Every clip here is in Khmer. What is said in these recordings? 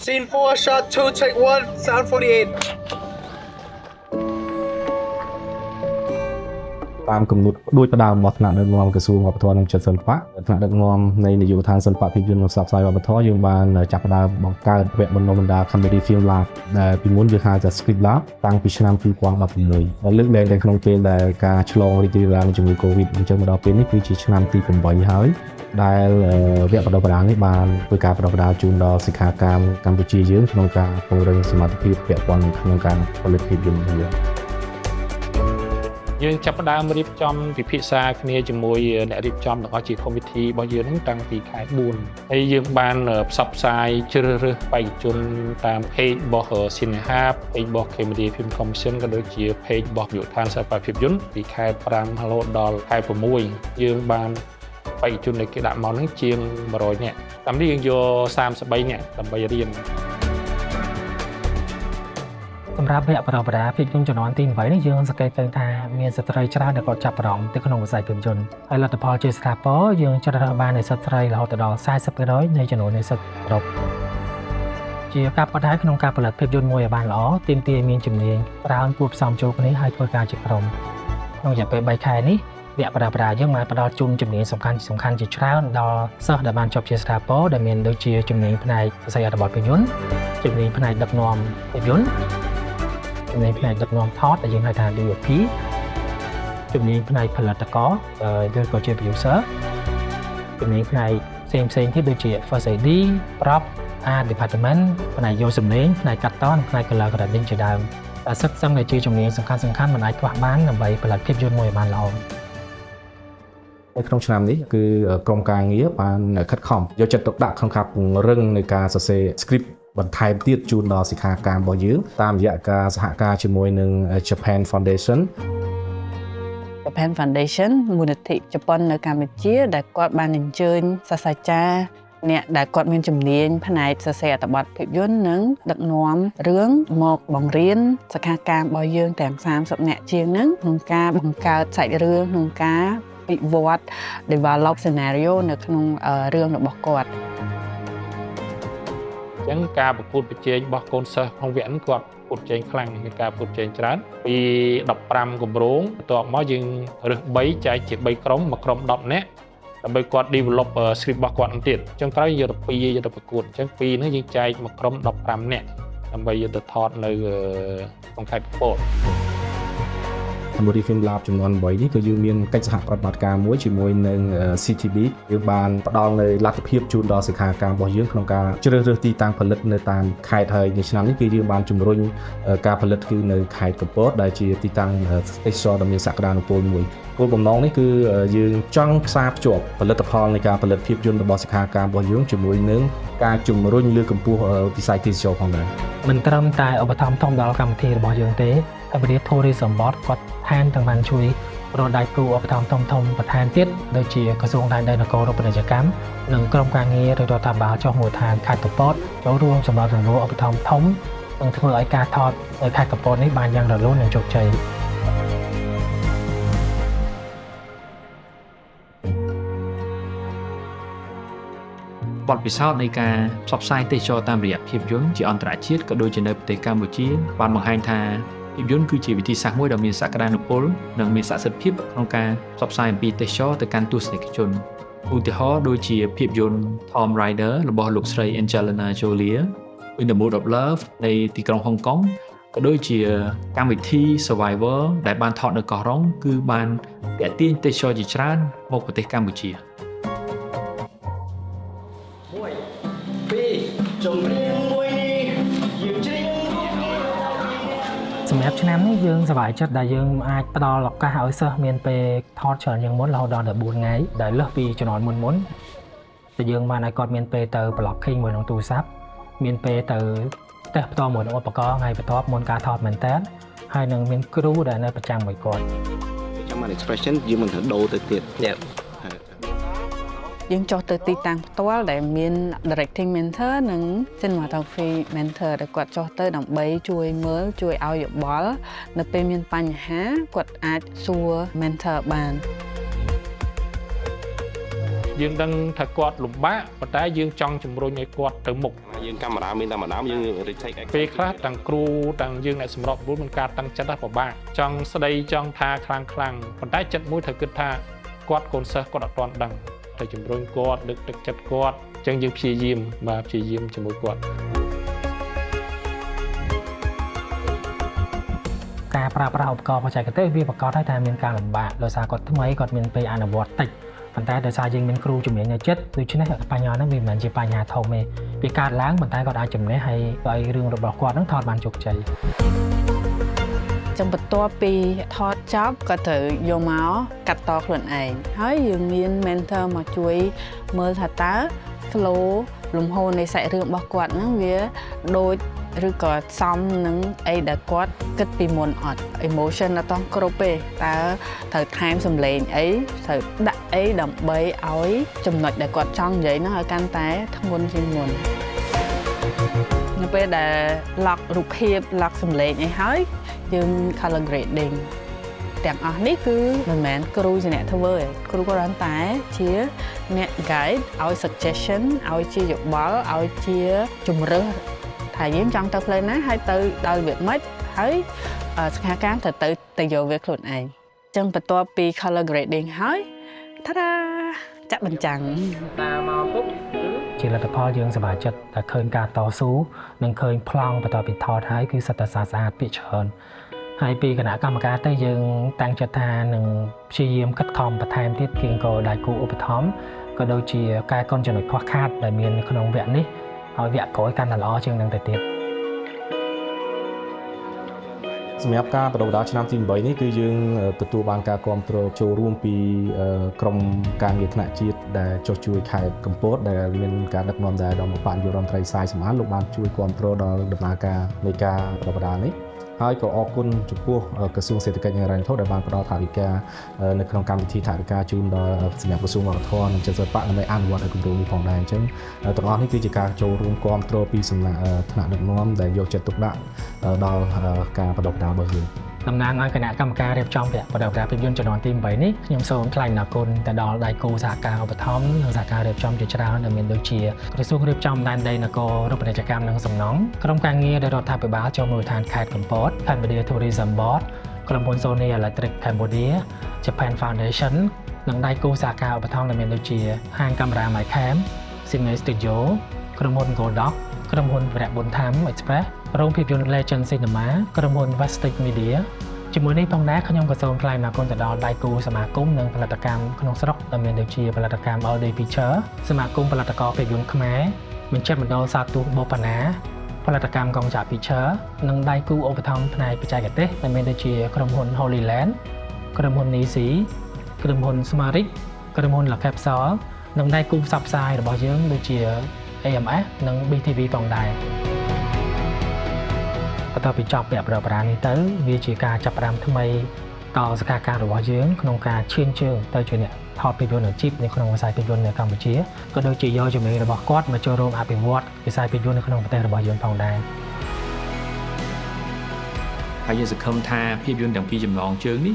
Scene 4, shot 2, take 1, sound 48. តាមគំនិតដូចផ្ដើមរបស់ថ្នាក់ដឹកនាំក្រសួងវប្បធម៌និងវិចិត្រសិល្បៈថ្នាក់ដឹកនាំនៃនាយកដ្ឋានសិល្បៈភាពយន្តនិងផ្សព្វផ្សាយវប្បធម៌យើងបានចាប់ផ្ដើមបង្កើតវគ្គបណ្ដុះបណ្ដាល Cambodia Film Lab ដែលពីមុនយើងហៅថា Script Lab តាំងពីឆ្នាំ2016លើកលែងតែក្នុងពេលដែលការឆ្លងរីករាលដាលនៃជំងឺ Covid អញ្ចឹងមកដល់ពេលនេះគឺជាឆ្នាំទី8ហើយដែលវគ្គបណ្ដុះបណ្ដាលនេះបានធ្វើការបណ្ដុះបណ្ដាលជូនដល់សិក្ខាកាមកម្ពុជាយើងក្នុងការពង្រឹងសមត្ថភាពពាក់ព័ន្ធក្នុងការផលិតភាពយន្តយើង យើងចាប់ផ្ដើមរៀបចំពិភាក្សាគ្នាជាមួយអ្នករៀបចំទាំងអស់ជា committee របស់យើងហ្នឹងតាំងពីខែ4ហើយយើងបានផ្សព្វផ្សាយជ្រើសរើសបេក្ខជនតាម page របស់ Cinehub page របស់ Cambodia Film Commission ក៏ដូចជា page របស់នាយកដ្ឋានសិល្បៈភាពយន្តពីខែ5រហូតដល់ខែ6យើងបានបេក្ខជនដែលគេដាក់មកហ្នឹងជាង100នាក់តាមនេះយើងយក33នាក់ដើម្បីរៀន សម្រាប់វគ្គបណ្ដុះបណ្ដាលភាពយន្តជំនាន់ទី8នេះយើងសង្កេតឃើញថាមានស្ត្រីច្រើនដែលគាត់ចាប់អារម្មណ៍ទៅក្នុងវិស័យភាពយន្តហើយលទ្ធផលជាស្ថាពរយើងជ្រើសរើសបាននិស្សិតស្រីរហូតដល់40%នៃចំនួននិស្សិតសរុបជាការបដិក្នុងការផលិតភាពយន្តមួយឲ្យបានល្អទាមទារឲ្យមានជំនាញច្រើនគួរផ្សំចូលគ្នាហើយធ្វើការជាក្រុមក្នុងរយៈពេល3ខែនេះវគ្គបណ្ដុះបណ្ដាលយើងបានផ្ដល់ជូនជំនាញសំខាន់សំខាន់ជាច្រើនដល់សិស្សដែលបានចប់ជាស្ថាពរដែលមានដូចជាជំនាញផ្នែកសរសេរអត្ថបទភាពយន្តជំនាញផ្នែកដឹកនាំភាពយន្ត ជំនាញផ្នែកដឹកនាំថតដែលយើងហៅថា DOP ជំនាញផ្នែកផលិតករឬក៏ជា producer ជំនាញផ្នែកផ្សេងផ្សេងទៀតដូចជា First AD Prop Art Department ផ្នែកយកសំឡេងផ្នែកកាត់តនិងផ្នែក color grading ជាដើមតែសិតសឹងតែជាជំនាញសំខាន់សំខាន់មិនអាចខ្វះបានដើម្បីផលិតភាពយន្តមួយឲ្យបានល្អ នៅក្នុងឆ្នាំនេះគឺក្រុមការងារបានខិតខំយកចិត្តទុកដាក់ក្នុងការពង្រឹងនៃការសរសេរ script បន្ថែមទៀតជូនដល់សិក្ខាកាមរបស់យើងតាមរយៈការសហការជាមួយនឹង Japan Foundation Japan Foundation មូលនិធិជប៉ុននៅកម្ពុជា ដែលគាត់បានអញ្ជើញសាស្ត្រាចារ្យអ្នកដែលគាត់មានជំនាញផ្នែកសរសេរអត្ថបទភាពយន្តនិងដឹកនាំរឿងមកបង្រៀនសិក្ខាកាមរបស់យើងទាំង30នាក់ជាងហ្នឹងក្នុងការបង្កើតសាច់រឿងក្នុងការវិវត្ត develop scenario នៅក្នុងរឿងរបស់គាត់ អញ្ចឹងការប្រកួតប្រជែងរបស់កូនសិស្សក្នុងវគ្គហ្នឹងគាត់ប្រកួតប្រជែងខ្លាំងមានការប្រកួតប្រជែងច្រើនពី15គម្រោងបន្ទាប់មកយើងរើស3ចែកជា3ក្រុមមួយក្រុម10នាក់ដើម្បីគាត់ develop script របស់គាត់ហ្នឹងទៀតអញ្ចឹងក្រោយយកទៅ2យកទៅប្រកួតអញ្ចឹង2ហ្នឹងយើងចែកមួយក្រុម15នាក់ដើម្បីយកទៅថតនៅក្នុងខេត្តកំពត Cambodia Film Lab ចំនួន8នេះគឺយើងមានកិច្ចសហប្រតិបត្តិការមួយជាមួយនឹង CTB យើងបានផ្ដល់នូវលទ្ធភាពជូនដល់សិក្ខាកាមរបស់យើងក្នុងការជ្រើសរើសទីតាំងផលិតនៅតាមខេត្តហើយនៅឆ្នាំនេះគឺយើងបានជំរុញការផលិតគឺនៅខេត្តកំពតដែលជាទីតាំងទេសចរដ៏មានសក្តានុពលមួយគោលបំណងនេះគឺយើងចង់ផ្សារភ្ជាប់ផលិតផលនៃការផលិតភាពយន្តរបស់សិក្ខាកាមរបស់យើងជាមួយនឹងការជំរុញលើកកម្ពស់វិស័យទេសចរផងដែរ មិនត្រឹមតែឧបត្ថម្ភធំដល់កម្មវិធីរបស់យើងទេ Cambodia Tourism Board គាត់ថែមទាំងបានជួយរកដៃគូឧបត្ថម្ភធំធំបន្ថែមទៀតដូចជាក្រសួងដែនដីនគររូបនីយកម្មនិងក្រុមការងាររដ្ឋាភិបាលចុះមូលដ្ឋានខេត្តកំពតចូលរួមសម្របសម្រួលឧបត្ថម្ភធំនិងធ្វើឲ្យការថតនៅខេត្តកំពតនេះបានយ៉ាងរលូននិងជោគជ័យ។ បទពិសោធន៍នៃការផ្សព្វផ្សាយទេសចរតាមរយៈភាពយន្តជាអន្តរជាតិក៏ដូចជានៅប្រទេសកម្ពុជាបានបង្ហាញថាភាពយន្តគឺជាវិធីសាស្ត្រមួយដ៏មានសក្តានុពលនិងមានស័ក្តិសិទ្ធិភាពក្នុងការផ្សព្វផ្សាយអំពីទេសចរទៅកាន់ទស្សនិកជនឧទាហរណ៍ដូចជាភាពយន្ត Tomb Raider របស់លោកស្រី Angelina Jolie In the Mood of Love នៃទីក្រុងហុងកុងក៏ដូចជាកម្មវិធី Survivor ដែលបានថតនៅកោះរ៉ុងគឺបានទាក់ទាញទេសចរជាច្រើនមកប្រទេសកម្ពុជា ចម្រៀងមួយនេះយើងច្រៀងរួមគ្នា សម្រាប់ឆ្នាំនេះយើងសប្បាយចិត្តដែលយើងអាចផ្ដល់ឱកាសឲ្យសិស្សមានពេលថតច្រើនជាងមុនរហូតដល់14ថ្ងៃដែលលើសពីជំនាន់មុនមុនតែយើងបានឲ្យគាត់មានពេលទៅ blocking មួយក្នុងទូរស័ព្ទមានពេលទៅតេស្តផ្ទាល់មួយនឹងឧបករណ៍ថ្ងៃបន្ទាប់មុនការថតមែនតើហើយនឹងមានគ្រូដែលនៅប្រចាំមួយគាត់ ចាំបាន expression យើងមិនត្រូវដូរទៅទៀត យើងចុះទៅទីតាំងផ្ទាល់ដែលមាន directing mentor និង cinematography mentor ដែលគាត់ចុះទៅដើម្បីជួយមើលជួយឲ្យយោបល់នៅពេលមានបញ្ហាគាត់អាចសួរ mentor បាន យើងដឹងថាគាត់លំបាកប៉ុន្តែយើងចង់ជំរុញឲ្យគាត់ទៅមុខ យើងកាមេរ៉ាមានតែម្ដងយើង retake ពេលខ្លះទាំងគ្រូទាំងយើងអ្នកសម្របសម្រួលមានការតាំងចិត្តណាពិបាកចង់ស្ដីចង់ថាខ្លាំងខ្លាំងប៉ុន្តែចិត្តមួយត្រូវគិតថាគាត់កូនសិស្សគាត់អត់ទាន់ដឹងត្រូវជំរុញគាត់លើកទឹកចិត្តគាត់អញ្ចឹងយើងព្យាយាមបាទព្យាយាមជាមួយគាត់ ការប្រើប្រាស់ឧបករណ៍បច្ចេកទេសវាប្រកាសហើយថាមានការលំបាកដោយសារគាត់ថ្មីគាត់មានពេលអនុវត្តតិចប៉ុន្តែដោយសារយើងមានគ្រូជំនាញនៅចិត្តដូច្នេះបញ្ហាហ្នឹងវាមិនមែនជាបញ្ហាធំទេវាកើតឡើងប៉ុន្តែគាត់អាចជំនះហើយឲ្យរឿងរបស់គាត់ហ្នឹងថតបានជោគជ័យ ចឹងបន្ទាប់ពីថតចប់ក៏ត្រូវយកមកកាត់តខ្លួនឯងហើយយើងមាន mentor មកជួយមើលថាតើ flow លំហូរនៃសាច់រឿងរបស់គាត់ហ្នឹងវាដូចឬក៏សមនឹងអីដែលគាត់គិតពីមុនអត់ emotion អត់តគ្រប់ទេតើត្រូវថែមសំឡេងអីត្រូវដាក់អីដើម្បីឲ្យចំណុចដែលគាត់ចង់និយាយហ្នឹងឲ្យកាន់តែធ្ងន់ជាងមុននៅពេលដែល lock រូបភាព lock សំឡេងអីហើយយើង color grading ទាំងអស់នេះគឺមិនមែនគ្រូជាអ្នកធ្វើទេគ្រូគ្រាន់តែជាអ្នក guide ឲ្យ suggestion ឲ្យជាយោបល់ឲ្យជាជំរើសថាយើងចង់ទៅផ្លូវណាហើយទៅដោយរបៀបម៉េចហើយសិក្ខាកាមត្រូវទៅទៅយកវាខ្លួនឯងអញ្ចឹងបន្ទាប់ពី color grading ហើយថាដាចាក់បញ្ចាំង ជាលទ្ធផលយើងសប្បាយចិត្តតែឃើញការតស៊ូនិងឃើញប្លង់បន្ទាប់ពីថតហើយគឺសិតតែស្អាតស្អាតពាក្យច្រើនហើយពីគណៈកម្មការទៅយើងតាំងចិត្តថានឹងព្យាយាមខិតខំបន្ថែមទៀតគៀងក៏ដៃគូឧបត្ថម្ភក៏ដូចជាកែកុនចំណុចខ្វះខាតដែលមាននៅក្នុងវគ្គនេះឲ្យវគ្គក្រោយកាន់តែល្អជាងនឹងទៅទៀត សម្រាប់ការបណ្ដុះបណ្ដាលឆ្នាំទី8នេះគឺយើងទទួលបានការគ្រប់គ្រងចូលរួមពីក្រុមការងារថ្នាក់ជាតិដែលចុះជួយខេត្តកំពតដែលមានការដឹកនាំដោយដល់ឧបនាយករដ្ឋមន្ត្រីសាយសំអានលោកបានជួយគ្រប់គ្រងដល់ដំណើរការនៃការបណ្ដុះបណ្ដាលនេះហើយក៏អរគុណចំពោះក្រសួងសេដ្ឋកិច្ចនិងហិរញ្ញវត្ថុដែលបានផ្ដល់ថវិកានៅក្នុងកម្មវិធីថវិកាជូនដល់សម្រាប់ក្រសួងវប្បធម៌និងសិល្បៈដើម្បីអនុវត្តឲ្យគម្រោងនេះផងដែរអញ្ចឹងទាំងអស់នេះគឺជាការចូលរួមគាំទ្រពីសំណាក់ថ្នាក់ដឹកនាំដែលយកចិត្តទុកដាក់ដល់ការបណ្ដុះបណ្ដាលរបស់យើង តំណាងឲ្យគណៈកម្មការរៀបចំវគ្គបណ្ដុះបណ្ដាលភាពយន្តជំនាន់ទី8នេះខ្ញុំសូមថ្លែងអំណរគុណទៅដល់ដៃគូសហការឧបត្ថម្ភនិងសហការរៀបចំជាច្រើនដែលមានដូចជាក្រសួងរៀបចំដែនដីនគររូបនីយកម្មនិងសំណង់ក្រុមការងារដែលរដ្ឋាភិបាលចុះមូលដ្ឋានខេត្តកំពត Cambodia Tourism Board ក្រុមហ៊ុន Sony Electric Cambodia Japan Foundation និងដៃគូសហការឧបត្ថម្ភដែលមានដូចជាហាងកាមេរ៉ា MyCam Cine Studio ក្រុមហ៊ុន Godox ក្រុមហ៊ុនវរៈប៊ុនថាំ Express រោងភាពយន្ត Legend Cinema ក្រុមហ៊ុន Westic Media ជាមួយនេះផងដែរខ្ញុំក៏សូមថ្លែងអំណរគុណទៅដល់ដៃគូសមាគមនិងផលិតកម្មក្នុងស្រុកដែលមានដូចជាផលិតកម្ម LD Picture សមាគមផលិតករភាពយន្តខ្មែរមជ្ឈមណ្ឌលសាទុះបូផាណាផលិតកម្មកងចាក់ Picture និងដៃគូឧបត្ថម្ភផ្នែកបច្ចេកទេសដែលមានដូចជាក្រុមហ៊ុន Holy Land ក្រុមហ៊ុន Nisi ក្រុមហ៊ុន Smarik ក្រុមហ៊ុន La Capsule និងដៃគូផ្សព្វផ្សាយរបស់យើងដូចជា AMS និង BTV ផងដែរបន្ទាប់ពីចប់វគ្គប្រប្រានេះទៅវាជាការចាប់ផ្ដើមថ្មីតសកម្មភាពរបស់យើងក្នុងការឈានជើងទៅជាអ្នកថតភាពយន្តអាជីពនៅក្នុងវិស័យភាពយន្តនៅកម្ពុជាក៏ដូចជាយកជំនាញរបស់គាត់មកចូលរួមអភិវឌ្ឍវិស័យភាពយន្តនៅក្នុងប្រទេសរបស់យើងផងដែរ ហើយយើងសង្ឃឹមថាភាពយន្តទាំងពីរចំណងជើងនេះ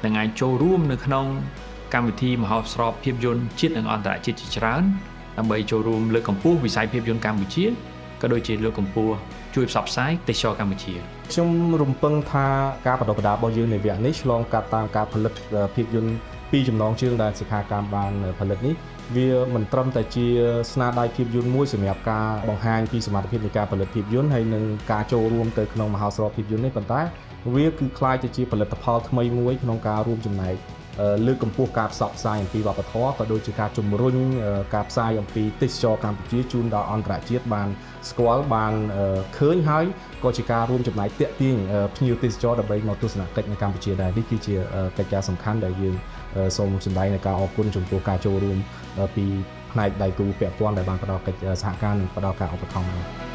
នឹងអាចចូលរួមនៅក្នុងកម្មវិធីមហោស្រពភាពយន្តជាតិនិងអន្តរជាតិជាច្រើនដើម្បីចូលរួមលើកកម្ពស់វិស័យភាពយន្តកម្ពុជាក៏ដូចជាលើកកម្ពស់ជួយផ្សព្វផ្សាយទេសចរកម្ពុជា ខ្ញុំរំពឹងថាការបណ្ដុះបណ្ដាលរបស់យើងនៅវគ្គនេះឆ្លងកាត់តាមការផលិតភាពយន្តពីរចំណងជើងដែលសិក្ខាកាមបានផលិតនេះវាមិនត្រឹមតែជាស្នាដៃភាពយន្តមួយសម្រាប់ការបង្ហាញពីសមត្ថភាពនៃការផលិតភាពយន្តហើយនិងការចូលរួមទៅក្នុងមហោស្រពភាពយន្តនេះប៉ុន្តែវាគឺក្លាយទៅជាផលិតផលថ្មីមួយក្នុងការរួមចំណែកលើកកម្ពស់ការផ្សព្វផ្សាយអំពីវប្បធម៌ក៏ដូចជាការជំរុញការផ្សាយអំពីទេសចរកម្ពុជាជូនដល់អន្តរជាតិបានស្គាល់បានឃើញហើយក៏ជាការរួមចំណែកទាក់ទាញភ្ញៀវទេសចរដើម្បីមកទស្សនកិច្ចនៅកម្ពុជាដែរនេះគឺជាកិច្ចការសំខាន់ដែលយើងសូមសម្ដែងនៃការអរគុណចំពោះការចូលរួមពីផ្នែកដៃគូពាក់ព័ន្ធដែលបានផ្ដល់កិច្ចសហការនិងផ្ដល់ការឧបត្ថម្ភ។